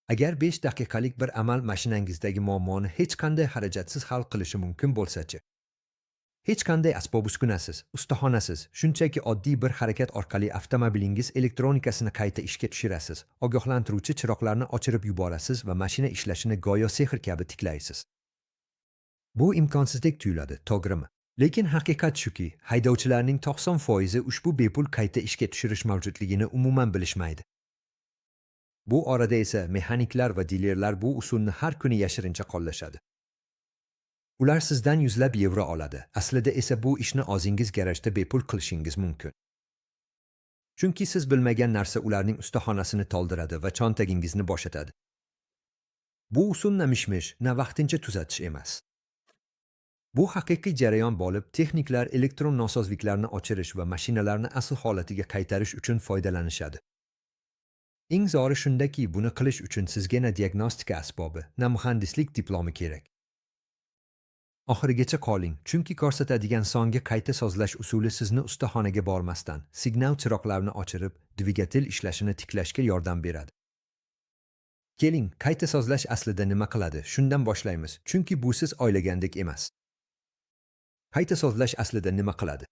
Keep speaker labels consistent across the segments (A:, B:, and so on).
A: Agar 5 daqiqalik bir amal mashinangizdagi muammoni hech qanday xarajatsiz hal qilishi mumkin bo'lsa-chi? Hech qanday asbob-uskunasiz, ustaxonasiz, shunchaki oddiy bir harakat orqali avtomobilingiz elektronikasini qayta ishga tushirasiz, ogohlantiruvchi chiroqlarni o'chirib yuborasiz va mashina ishlashini go'yo sehr kabi tiklaysiz. Bu imkonsizdek tuyuladi, to'g'rimi? Lekin haqiqat shuki, haydovchilarning 90% ushbu bepul qayta ishga tushirish mavjudligini umuman bilishmaydi. Bu orada esa mexaniklar va dilerlar bu usulni har kuni yashirincha qo'llashadi. Ular sizdan yuzlab yevro oladi. Aslida esa bu ishni o'zingiz garajda bepul qilishingiz mumkin. Chunki siz bilmagan narsa ularning ustaxonasini to'ldiradi va cho'ntagingizni bo'shatadi. Bu usul na mish-mish, na vaqtincha tuzatish emas. Bu haqiqiy jarayon bo'lib, texniklar elektron nosozliklarni o'chirish va mashinalarni asl holatiga qaytarish uchun foydalanishadi. Eng zo'ri shundaki, buni qilish uchun sizga na diagnostika asbobi, na muhandislik diplomi kerak. Oxirigacha qoling, chunki ko'rsatadigan so'nggi qayta sozlash usuli sizni ustaxonaga bormasdan signal chiroqlarni o'chirib, dvigatel ishlashini tiklashga yordam beradi. Keling, qayta sozlash aslida nima qiladi? Shundan boshlaymiz, chunki bu siz o'ylagandek emas. Qayta sozlash aslida nima qiladi?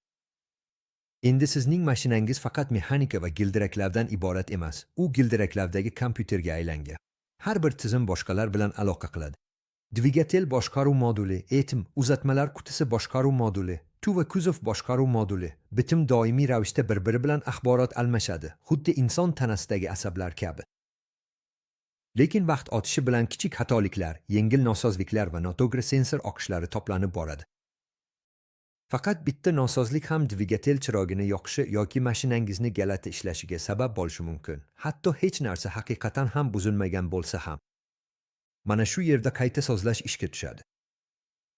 A: Endi sizning mashinangiz faqat mexanika va gildiraklardan iborat emas, u gildiraklardagi kompyuterga aylangan. Har bir tizim boshqalar bilan aloqa qiladi. Dvigatel boshqaruv moduli, ETM, uzatmalar qutisi boshqaruv moduli, TU va kuzov boshqaruv moduli bitim doimiy ravishda bir-biri bilan axborot almashadi, xuddi inson tanasidagi asablar kabi. Lekin vaqt o'tishi bilan kichik xatoliklar, yengil nosozliklar va noto'g'ri sensor oqishlari to'planib boradi. Faqat bitta nosozlik ham dvigatel chirog'ini yoqishi yoki mashinangizni g'alati ishlashiga sabab bo'lishi mumkin. Hatto hech narsa haqiqatan ham buzilmagan bo'lsa ham. Mana shu yerda qayta sozlash ishga tushadi.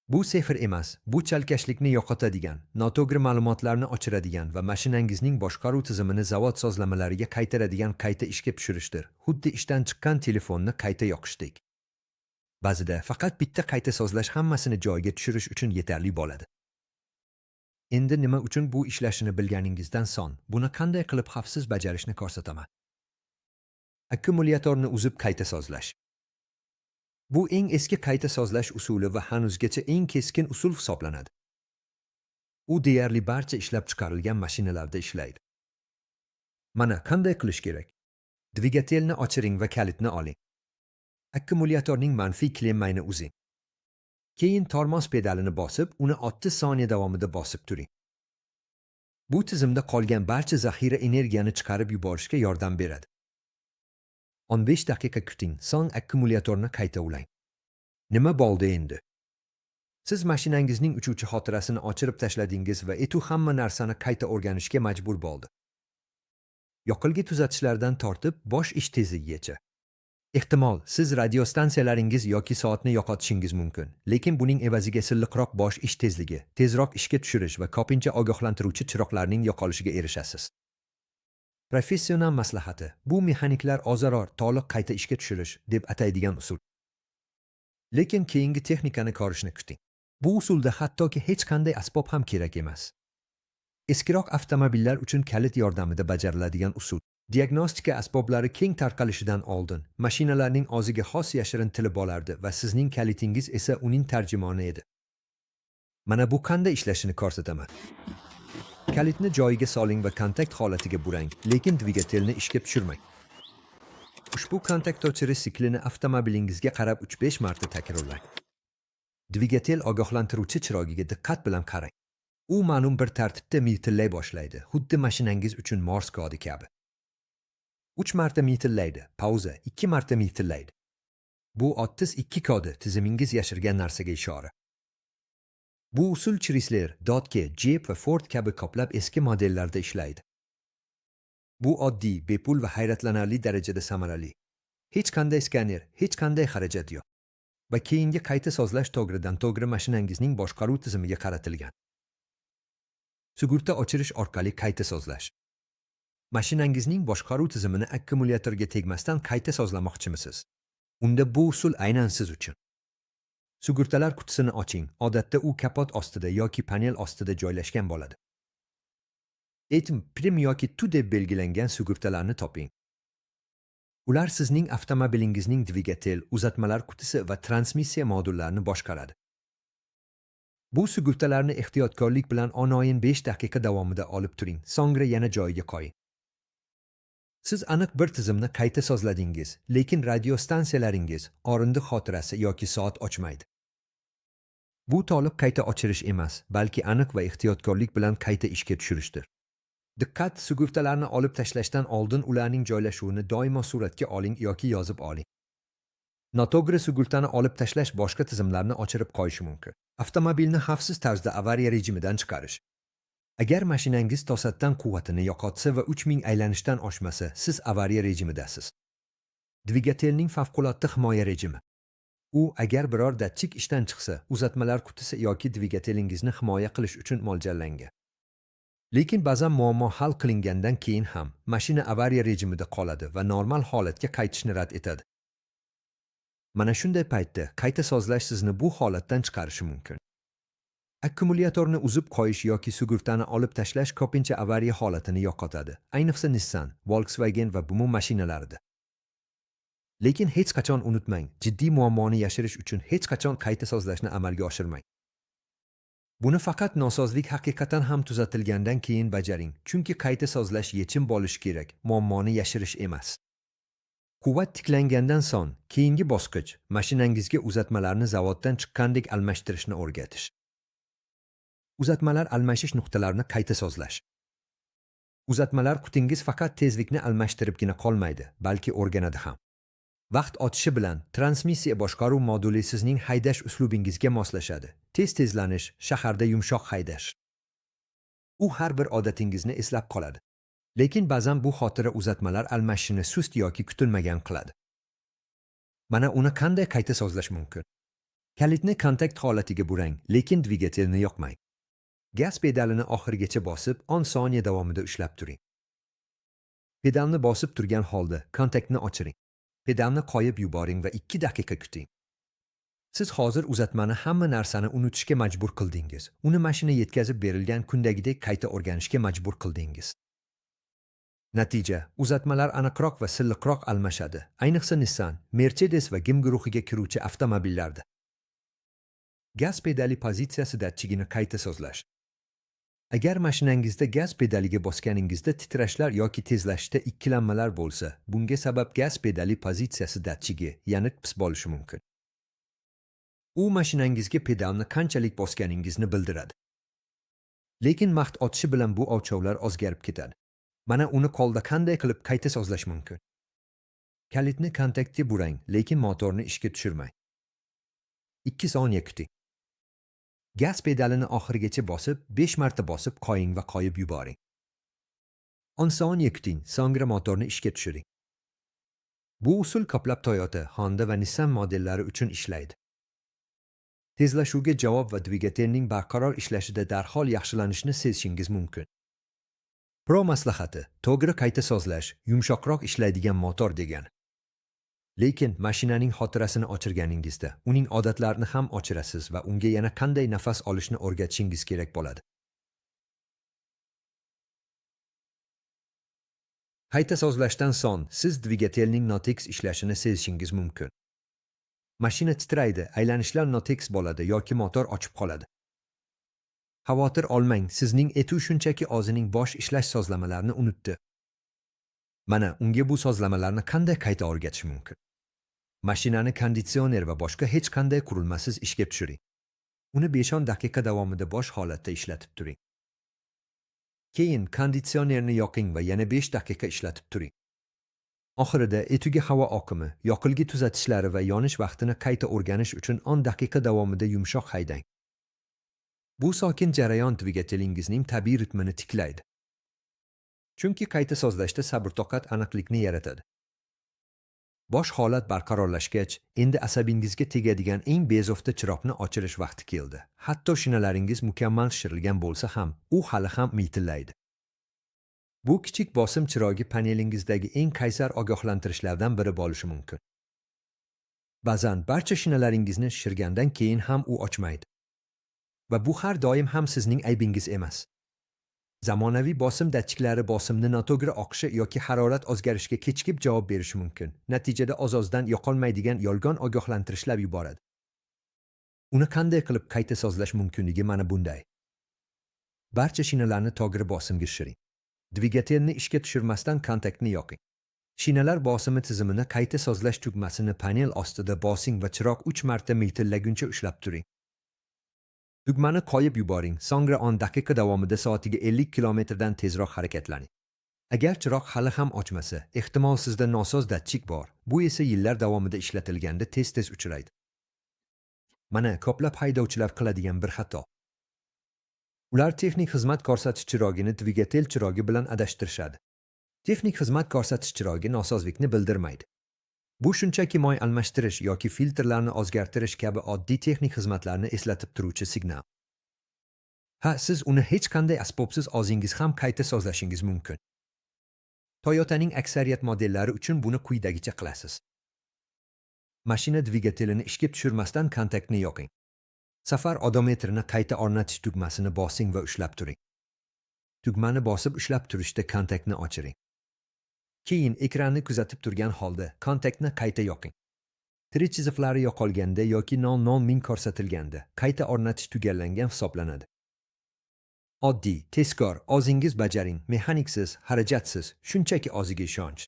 A: Bu sehr emas, bu chalkashlikni yo'qotadigan, noto'g'ri ma'lumotlarni o'chiradigan va mashinangizning boshqaruv tizimini zavod sozlamalariga qaytaradigan qayta ishga tushirishdir. Xuddi ishdan chiqqan telefonni qayta yoqishdek. Ba'zida faqat bitta qayta sozlash hammasini joyiga tushirish uchun yetarli bo'ladi. Endi nima uchun bu ishlashini bilganingizdan so'ng, buni qanday qilib xavfsiz bajarishni ko'rsataman. Akkumulyatorni uzib qayta sozlash. Bu eng eski qayta sozlash usuli va hanuzgacha eng keskin usul hisoblanadi. U deyarli barcha ishlab chiqarilgan mashinalarda ishlaydi. Mana qanday qilish kerak. Dvigatelni o'chiring va kalitni oling. Akkumulyatorning manfiy klemmani uzing. Keyin tormoz pedalini bosib, uni 30 soniya davomida bosib turing. Bu tizimda qolgan barcha zaxira energiyani chiqarib yuborishga yordam beradi. 15 daqiqa kuting, so'ng akkumulyatorni qayta ulang. Nima bo'ldi endi? Siz mashinangizning uchuvchi xotirasini o'chirib tashladingiz va ETU hamma narsani qayta o'rganishga majbur bo'ldi. Yoqilg'i tuzatishlardan tortib bosh ish tezligigacha. Ehtimol, siz radiostansiyalaringiz yoki soatni yo'qotishingiz mumkin, lekin buning evaziga silliqroq bosh ish tezligi, tezroq ishga tushirish va ko'pincha ogohlantiruvchi chiroqlarning yo'qolishiga erishasiz. Professional maslahati: bu mexaniklar o'zaro to'liq qayta ishga tushirish deb ataydigan usul. Lekin keyingi texnikani ko'rishni kuting. Bu usulda hattoki hech qanday asbob ham kerak emas. Eskiroq avtomobillar uchun kalit yordamida bajariladigan usul. Diagnostika asboblari keng tarqalishidan oldin mashinalarning o'ziga xos yashirin tili bo'lardi va sizning kalitingiz esa uning tarjimoni edi. Mana bu qanday ishlashini ko'rsataman. Kalitni joyiga soling va kontakt holatiga burang, lekin dvigatelni ishga tushirmang. Ushbu kontakt o'chirish siklini avtomobilingizga qarab 3-5 marta takrorlang. Dvigatel ogohlantiruvchi chirogiga diqqat bilan qarang. U ma'lum bir tartibda miltillay boshlaydi, xuddi mashinangiz uchun Morse kodi kabi. 3 marta miltillaydi, pauza, 2 marta miltillaydi. Bu 32 kodi tizimingiz yashirgan narsaga ishora. Bu usul Chrysler, Dodge, Jeep va Ford kabi ko'plab eski modellarda ishlaydi. Bu oddiy, bepul va hayratlanarli darajada samarali. Hech qanday skaner, hech qanday xarajat yo'q. Va keyingi qayta sozlash to'g'ridan to'g'ri mashinangizning boshqaruv tizimiga qaratilgan. Sug'urta o'chirish orqali qayta sozlash. Mashinangizning boshqaruv tizimini akkumulyatorga tegmasdan qayta sozlamoqchimisiz? Unda bu usul aynan siz uchun. Sug'urtalar qutisini oching. Odatda u kapot ostida yoki panel ostida joylashgan bo'ladi. ETM, Prim yoki TU deb belgilangan sug'urtalarni toping. Ular sizning avtomobilingizning dvigatel, uzatmalar qutisi va transmissiya modullarini boshqaradi. Bu sug'urtalarni ehtiyotkorlik bilan onoyin 5 daqiqa davomida olib turing, so'ngra yana joyiga qo'ying. Siz aniq bir tizimni qayta sozladingiz, lekin radio stansiyalaringiz, o'rindiq xotirasi yoki soat ochmaydi. Bu to'liq qayta ochirish emas, balki aniq va ehtiyotkorlik bilan qayta ishga tushirishdir. Diqqat, sug'urtalarni olib tashlashdan oldin ularning joylashuvini doimo suratga oling yoki yozib oling. Noto'g'ri sug'urtani olib tashlash boshqa tizimlarni o'chirib qo'yishi mumkin. Avtomobilni xavfsiz tarzda avariya rejimidan chiqarish. Agar mashinangiz to'satdan quvvatini yo'qotsa va 3000 aylanishdan oshmasa, siz avariya rejimidasiz. Dvigatelning favqulodda himoya rejimi. U agar biror datchik ishdan chiqsa, uzatmalar qutisi yoki dvigatelingizni himoya qilish uchun mo'ljallangan. Lekin ba'zan muammo hal qilingandan keyin ham mashina avariya rejimida qoladi va normal holatga qaytishni rad etadi. Mana shunday paytda qayta sozlash sizni bu holatdan chiqarishi mumkin. Akkumulyatorni uzib qo'yish yoki sug'urtani olib tashlash ko'pincha avariya holatini yo'qotadi. Ayniqsa Nissan, Volkswagen va BMW mashinalarida. Lekin hech qachon unutmang, jiddiy muammoni yashirish uchun hech qachon qayta sozlashni amalga oshirmang. Buni faqat nosozlik haqiqatan ham tuzatilgandan keyin bajaring, chunki qayta sozlash yechim bo'lishi kerak, muammoni yashirish emas. Quvvat tiklangandan so'ng keyingi bosqich mashinangizga uzatmalarni zavoddan chiqqandek almashtirishni o'rgatish. Uzatmalar almashish nuqtalarini qayta sozlash. Uzatmalar qutingiz faqat tezlikni almashtiribgina qolmaydi, balki o'rganadi ham. Vaqt o'tishi bilan transmissiya boshqaruv moduli sizning haydash uslubingizga moslashadi. Tez tezlanish, shaharda yumshoq haydash. U har bir odatingizni eslab qoladi. Lekin ba'zan bu xotira uzatmalar almashishini sust yoki kutilmagan qiladi. Mana uni qanday qayta sozlash mumkin? Kalitni kontakt holatiga burang, lekin dvigatelni yoqmang. Gaz pedalini oxirigacha bosib, 10 soniya davomida ushlab turing. Pedalni bosib turgan holda kontaktni o'chiring. Pedalni qo'yib yuboring va 2 daqiqa kuting. Siz hozir uzatmani hamma narsani unutishga majbur qildingiz. Uni mashina yetkazib berilgan kundagidek qayta o'rganishga majbur qildingiz. Natija: uzatmalar aniqroq va silliqroq almashadi. Ayniqsa Nissan, Mercedes va GM guruhiga kiruvchi avtomobillarda. Gaz pedali pozitsiyasi datchigini qayta sozlash. Agar mashinangizda gaz pedaliga bosganingizda titrashlar yoki tezlashishda ikkilanmalar bo'lsa, bunga sabab gaz pedali pozitsiyasi datchigi, ya'ni PS bo'lishi mumkin. U mashinangizga pedalni qanchalik bosganingizni bildiradi. Lekin vaqt o'tishi bilan bu o'lchovlar o'zgarib ketadi. Mana uni qo'lda qanday qilib qayta sozlash mumkin. Kalitni kontaktga burang, lekin motorni ishga tushirmang. 2 soniya kuting. Gaz pedalini oxirigacha bosib, 5 marta bosib qo'ying va qo'yib yuboring. 10 soniya kuting, so'ngra motorni ishga tushiring. Bu usul ko'plab Toyota, Honda va Nissan modellari uchun ishlaydi. Tezlashuvga javob va dvigatelning barqaror ishlashida darhol yaxshilanishni sezishingiz mumkin. Pro maslahati: to'g'ri qayta sozlash, yumshoqroq ishlaydigan motor degani. Lekin mashinaning xotirasini o'chirganingizda, uning odatlarini ham o'chirasiz va unga yana qanday nafas olishni o'rgatishingiz kerak bo'ladi. Qayta sozlashdan so'ng siz dvigatelning notekis ishlashini sezishingiz mumkin. Mashina titraydi, aylanishlar notekis bo'ladi yoki motor o'chib qoladi. Xavotir olmang, sizning ETU shunchaki o'zining bosh ishlash sozlamalarini unutdi. Mana unga bu sozlamalarni qanday qayta o'rgatish mumkin. Mashinani konditsioner va boshqa hech qanday qurilmasiz ishga tushiring. Uni 5-10 daqiqa davomida bosh holatda ishlatib turing. Keyin konditsionerni yoqing va yana 5 daqiqa ishlatib turing. Oxirida ETUga havo oqimi, yoqilg'i tuzatishlari va yonish vaqtini qayta o'rganish uchun 10 daqiqa davomida yumshoq haydang. Bu sokin jarayon dvigatelingizning tabiiy ritmini tiklaydi. Chunki qayta sozlashda sabr-toqat aniqlikni yaratadi. Bosh holat barqarorlashgach, endi asabingizga tegadigan eng bezovta chiroqni o'chirish vaqti keldi. Hatto shinalaringiz mukammal shishirilgan bo'lsa ham, u hali ham miltillaydi. Bu kichik bosim chirogi panelingizdagi eng qaysar ogohlantirishlardan biri bo'lishi mumkin. Ba'zan barcha shinalaringizni shishirgandan keyin ham u o'chmaydi. Va bu har doim ham sizning aybingiz emas. Zamonaviy bosim datchiklari bosimni noto'g'ri oqishi yoki harorat o'zgarishiga kechikib javob berishi mumkin. Natijada oz-ozdan yoqolmaydigan yolg'on ogohlantirishlar yuboradi. Uni qanday qilib qayta sozlash mumkinligi mana bunday. Barcha shinalarni to'g'ri bosimga tushiring. Dvigatelni ishga tushirmasdan kontaktni yoqing. Shinalar bosimi tizimini qayta sozlash tugmasini panel ostida bosing va chiroq 3 marta miltillaguncha ushlab turing. Tugmani qo'yib yuboring, so'ngra 10 daqiqa davomida soatiga 50 kilometrdan tezroq harakatlaning. Agar chiroq hali ham o'chmasa, ehtimol sizda nosoz datchik bor. Bu esa yillar davomida ishlatilganda tez-tez uchraydi. Mana ko'plab haydovchilar qiladigan bir xato. Ular texnik xizmat ko'rsatish chirog'ini dvigatel chirogi bilan adashtirishadi. Texnik xizmat ko'rsatish chirogi nosozlikni bildirmaydi. Bu shunchaki moy almashtirish yoki filtrlarni o'zgartirish kabi oddiy texnik xizmatlarni eslatib turuvchi signal. Ha, siz uni hech qanday asbobsiz o'zingiz ham qayta sozlashingiz mumkin. Toyota'ning aksariyat modellari uchun buni quyidagicha qilasiz. Mashina dvigatelini ishga tushirmasdan kontaktni yoqing. Safar odometrini qayta o'rnatish tugmasini bosing va ushlab turing. Tugmani bosib ushlab turishda kontaktni ochiring. Keyin ekranni kuzatib turgan holda kontaktni qayta yoqing. Tirik chiziqlari yo'qolganda yoki 00 ming ko'rsatilganda qayta o'rnatish tugallangan hisoblanadi. Oddiy, tezkor, o'zingiz bajaring, mexaniksiz, xarajatsiz, shunchaki o'ziga ishonch.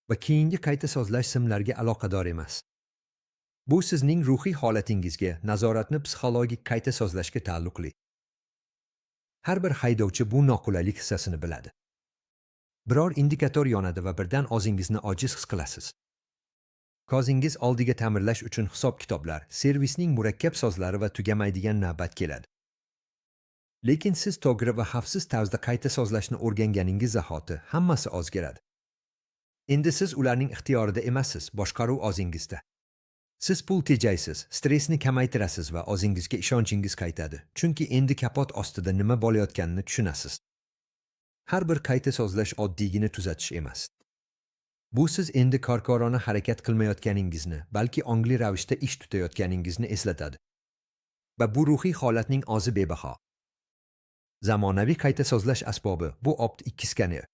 A: Va keyingi qayta sozlash simlarga aloqador emas. Bu sizning ruhiy holatingizga, nazoratni psixologik qayta sozlashga taalluqli. Har bir haydovchi bu noqulaylik hissasini biladi. Biror indikator yonadi va birdan o'zingizni ojiz his qilasiz. Ko'zingiz oldiga ta'mirlash uchun hisob-kitoblar, servisning murakkab sozlari va tugamaydigan navbat keladi. Lekin siz to'g'ri va xavfsiz tarzda qayta sozlashni o'rganganingiz zahoti hammasi o'zgaradi. Endi siz ularning ixtiyorida emassiz, boshqaruv o'zingizda. Siz pul tejaysiz, stressni kamaytirasiz va o'zingizga ishonchingiz qaytadi. Chunki endi kapot ostida nima bo'layotganini tushunasiz. Har bir qayta sozlash oddiygina tuzatish emas. Bu siz endi kor-ko'rona harakat qilmayotganingizni, balki ongli ravishda ish tutayotganingizni eslatadi. Va bu ruhiy holatning o'zi bebaho. Zamonaviy qayta sozlash asbobi bu OBD2 skaner.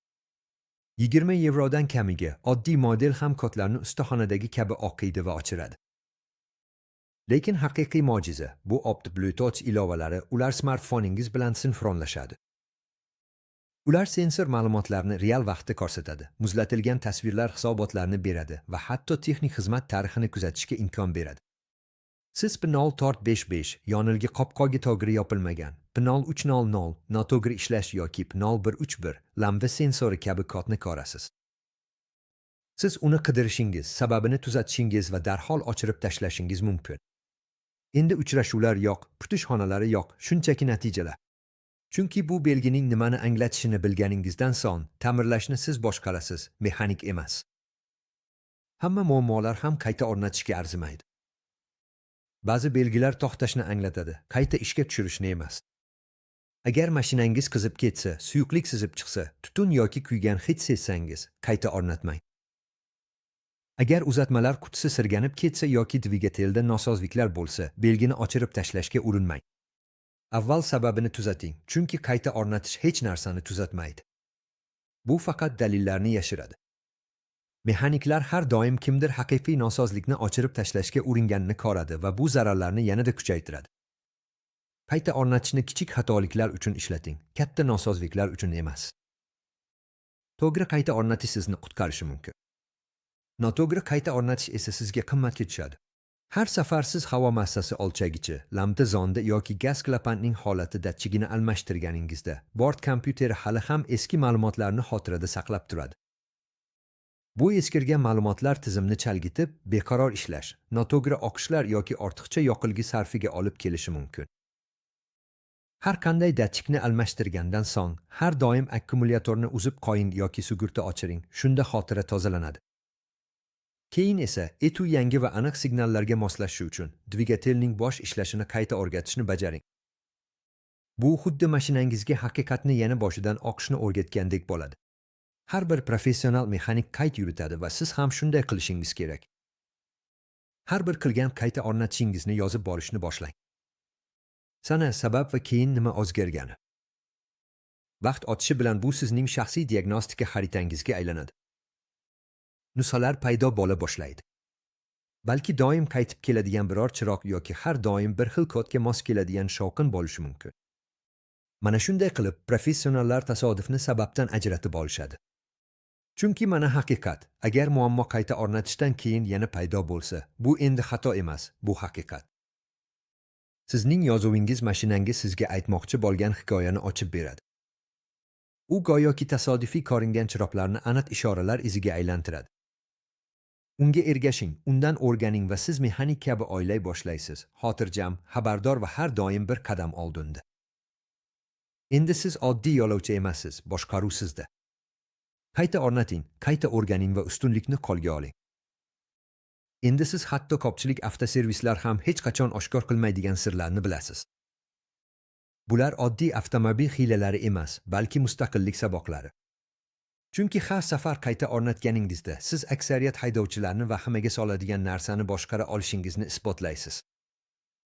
A: 20 yevrodan kamiga oddiy model ham kodlarni ustaxonadagi kabi o'qiydi va ochiradi. Lekin haqiqiy mo'jiza bu OBD Bluetooth ilovalari, ular smartfoningiz bilan sinxronlashadi. Ular sensor ma'lumotlarni real vaqtda ko'rsatadi, muzlatilgan tasvirlar hisobotlarini beradi va hatto texnik xizmat tarixini kuzatishga imkon beradi. Siz P0455 yonilgi qopqog'i to'g'ri yopilmagan, P0300 noto'g'ri ishlash yoki P0131 lamba sensori kabi kodni ko'rasiz. Siz uni qidirishingiz, sababini tuzatishingiz va darhol o'chirib tashlashingiz mumkin. Endi uchrashuvlar yo'q, kutish xonalari yo'q, shunchaki natijalar. Chunki bu belgining nimani anglatishini bilganingizdan so'ng ta'mirlashni siz boshqarasiz, mexanik emas. Hamma muammolar ham qayta o'rnatishga arzimaydi. Ba'zi belgilar to'xtashni anglatadi, qayta ishga tushirishni emas. Agar mashinangiz qizib ketsa, suyuqlik sizib chiqsa, tutun yoki kuygan hid sezsangiz, qayta o'rnatmang. Agar uzatmalar qutisi sirganib ketsa yoki dvigatelda nosozliklar bo'lsa, belgini o'chirib tashlashga urinmang. Avval sababini tuzating, chunki qayta o'rnatish hech narsani tuzatmaydi. Bu faqat dalillarni yashiradi. Mexaniklar har doim kimdir haqiqiy nosozlikni o'chirib tashlashga uringanini ko'radi va bu zararlarni yanada kuchaytiradi. Qayta o'rnatishni kichik xatoliklar uchun ishlating, katta nosozliklar uchun emas. To'g'ri qayta o'rnatish sizni qutqarishi mumkin. Noto'g'ri qayta o'rnatish esa sizga qimmatga tushadi. Har safar siz havo massasi o'lchagichi, lambda zonda yoki gaz klapanning holati datchigini almashtirganingizda, bort kompyuteri hali ham eski ma'lumotlarni xotirada saqlab turadi. Bu eskirgan ma'lumotlar tizimni chalg'itib, beqaror ishlash, noto'g'ri oqishlar yoki ortiqcha yoqilg'i sarfiga olib kelishi mumkin. Har qanday datchikni almashtirgandan so'ng har doim akkumulyatorni uzib qo'ying yoki sug'urta o'chiring. Shunda xotira tozalanadi. Keyin esa ETU yangi va aniq signallarga moslashishi uchun dvigatelning bosh ishlashini qayta o'rgatishni bajaring. Bu xuddi mashinangizga haqiqatni yana boshidan oqishni o'rgatgandek bo'ladi. Har bir professional mexanik qayd yuritadi va siz ham shunday qilishingiz kerak. Har bir qilgan qayta o'rnatishingizni yozib borishni boshlang. Sana, sabab va keyin nima o'zgargani. Vaqt o'tishi bilan bu sizning shaxsiy diagnostika xaritangizga aylanadi. Nusxalar paydo bo'la boshlaydi. Balki doim qaytib keladigan biror chiroq yoki har doim bir xil kodga mos keladigan shovqin bo'lishi mumkin. Mana shunday qilib professionallar tasodifni sababdan ajratib olishadi. Chunki mana haqiqat: agar muammo qayta o'rnatishdan keyin yana paydo bo'lsa, bu endi xato emas, bu haqiqat. Sizning yozuvingiz mashinangiz sizga aytmoqchi bo'lgan hikoyani ochib beradi. U go'yoki tasodifiy ko'ringan chiroqlarni aniq ishoralar iziga aylantiradi. Unga ergashing, undan o'rganing va siz mexanik kabi o'ylay boshlaysiz, xotirjam, xabardor va har doim bir qadam oldinda. Endi siz oddiy yo'lovchi emassiz, boshqaruv sizda. Qayta o'rnating, qayta o'rganing va ustunlikni qo'lga oling. Endi siz hatto ko'pchilik avtoservislar ham hech qachon oshkor qilmaydigan sirlarni bilasiz. Bular oddiy avtomobil hiylalari emas, balki mustaqillik saboqlari. Chunki har safar qayta o'rnatganingizda siz aksariyat haydovchilarni vahimaga soladigan narsani boshqara olishingizni isbotlaysiz.